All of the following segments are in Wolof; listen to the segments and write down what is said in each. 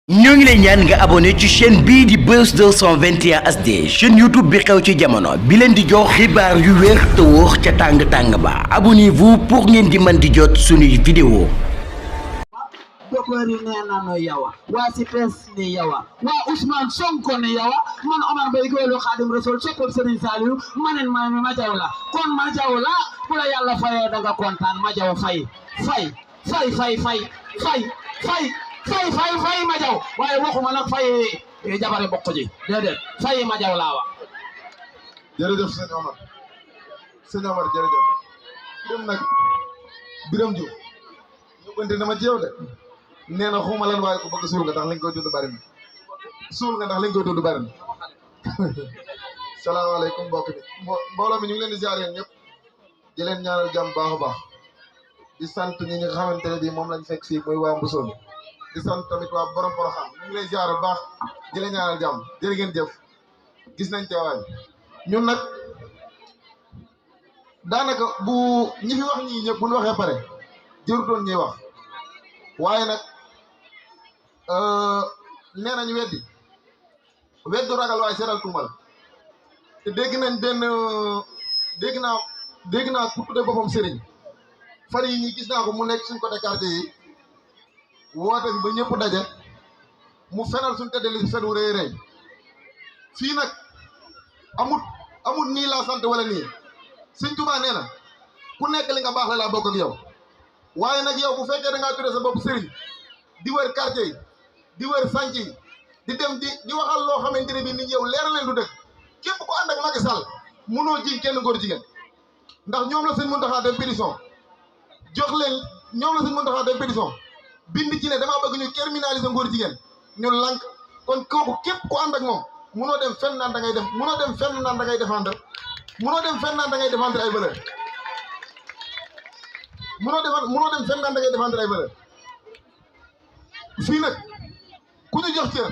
ñoo ngi lay ñaan nga abonné ci chaîne bii di Buzz 221 HD chaîne YouTube bi xew ci jamono bi leen di jox xibaar yu wér te wóor ca tàng-tàng ba abonnez-vous pour ngeen di mën di jot suñuy vidéo Bokori nee na no yawa waa CPS ne yawa waa Ousmane Sonko ne yawa man Omar Mbaye Géwélu Xaadim Rasul soppal Serigne Saliou manen ma jaw la kon ma jaw la bu la yàlla fayee da nga kontaan ma jaw fay ma jaw waaye waxuma nag fay jabare bokk ji déedéet fay ma jaw laa wax. jërëjëf sëñ Omar jërëjëf dem nag Biram Diouf ñu bënte dama ci yow de nee na xuma lan waaye ko bëgg suul nga ndax lañ koy dund bari na suul nga ndax lañ koy dund bari na salaamaaleykum mbokk bi mbooloo mi ñu ngi leen di ziar yéen ñëpp di leen ñaanal jàmm baax a baax di sant ñi nga xamante ne bii moom lañ fekk fii muy waa Mbusoobe di sant tamit waa borom Porokhane ñu ngi lay ziar bu baax di leen ñaanal jàmm jërë ngeen jëf gis nañ teewaay ñun nag daanaka bu ñi fi wax ñii ñëpp bu ñu waxee pare jërutoon ñuy wax waaye nag nee nañu weddu ragal waaye seetal tuumal te dégg naa ku tudde boppam sëriñ fan yi ñi gis naa ko mu nekk suñ côté quartier yi woote bi ba ñëpp daje mu fenal suñ tëddee li fen wu rëy rëy fii nag amut nii laa sant wala nii Sëñ Tuubaa nee na ku nekk li nga baax la laa bokk ak yow waaye nag yow bu fekkee da ngaa tudde sa bopp sëriñ di wër quartier yi di wër sànc yi di dem di waxal loo xamante ne bii nit yow leer leen du dëkk képp ko ànd ak Macky Sall mënoo jiñ kenn góor jigéen ndax ñoom la Sëñ Muntaxa dem pétition jox leen ñoom la Sëñ Muntaxa dem pétition bind ci ne damaa bëgg ñu criminaliser ngóor jigéen ñu lànk kon kooku képp ku ànd ak moom munoo dem fenn naan da ngay def munoo dem fenn naan da ngay défendre munoo dem fenn naan da ngay défendre ay valeur munoo dem fenn naan da ngay défendre ay valeur fii nag ku ñu jox cër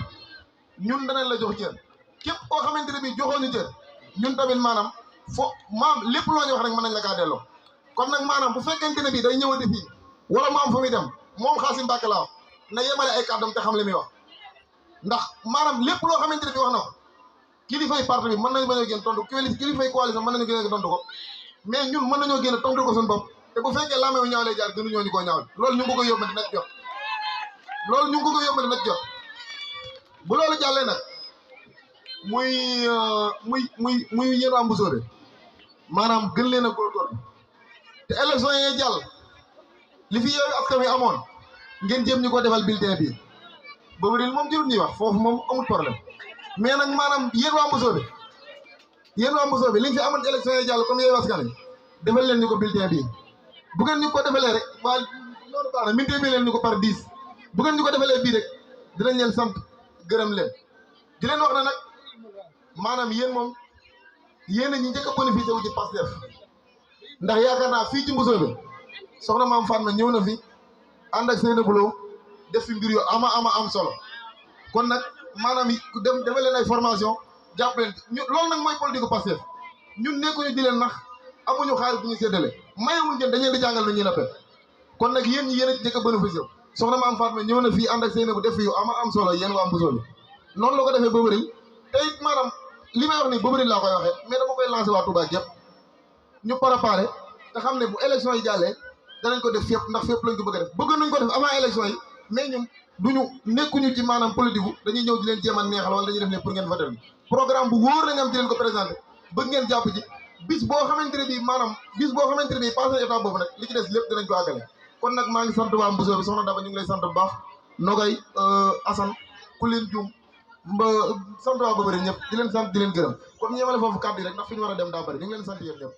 ñun danañ la jox cër képp koo xamante ne bii joxoo ñu cër ñun tamit maanaam lépp loo ñu wax rek mën nañ la kaa delloo kon nag maanaam bu fekkente ne bii day ñëwati fii wala mu am fa muy dem moom Xaasim Mbàkke la wax na yemale ay kàddam te xam li muy wax ndax maanaam lépp loo xamante ne bii wax na ko kilifay parti bi mën nañu bañ a génn tontu kilifay coalition mën nañu génn tontu ko mais ñun mën nañoo génn tontu ko suñu bopp te bu fekkee laa may ñaaw lay jaar gënu ñoo ñu koo ñaawal loolu ñu ngi ko yóbbante nag jot bu loolu jàllee nag muy yéen waa Mbusoobe maanaam gën leen a góorgóorlu te élection yi jàll li fi Yewwi Askan Wi amoon ngeen jéem ñu ko defal bulletin bi boobu de moom jërul ñuy wax foofu moom amul problème mais nag maanaam yéen waa Mbusoobe li ñu fi amoon élection yi jàll comme Yewwi Askan Wi defal leen ñu ko bulletin bii bu ngeen ñu ko defalee rek waa loolu baax na mintee bi leen ñu ko par 10 bu ngeen ñu ko defalee bii rek dinañ leen sant gërëm leen di leen wax ne nag maanaam yéen moom yéen a ñi njëkk a bénéficié wu ci Pastef ndax yaakaar naa fii ci Mbusoobe soxna Maam Fatma ñëw na fi ànd ak Seynabou Lo def fi mbir yu am solo kon nag maanaam dafa leen ay formation jàpp leen loolu nag mooy politique Pastef ñun nekkuñu di leen nax amuñu xaalis bu ñu séddale mayewuñ jën dañu leen di jàngal nu ñuy nappe kon nag yéen ñi yéen a ci njëkk a bénéficié wu soxna Maam Fatma ñëw na fii ànd ak Seynabou def fi yu am solo yéen waa Mbusoobe noonu la ko defee ba bëri te it maanaam li may wax nii ba bëri laa koy waxee mais dama koy lancé waa Touba yëpp ñu préparé te xam ne bu élection yi jàllee danañ ko def fépp ndax fépp lañ ko bëgg a def bëgg nañ ko def avant élection yi mais ñun nekkuñu ci maanaam politique bu dañuy ñëw di leen jéem a neexal wala dañuy def ne pour ngeen voter programme bu wóor la nga am di leen ko présenté bëgg ngeen jàpp ci bis boo xamante ne bii passé état boobu nag li ci des lépp dinañ ko àggale kon nag maa ngi sant waa Mbusoobe bi soxna Daba ñu ngi lay sant bu baax Nogay Assane ku leen juum mba sant waa ba bëri ñëpp di leen sant di leen gërëm kon ñu yemale foofu kàddu yi rek ndax fi ñu war a dem daa bëri ñu ngi leen sant yéen ñëpp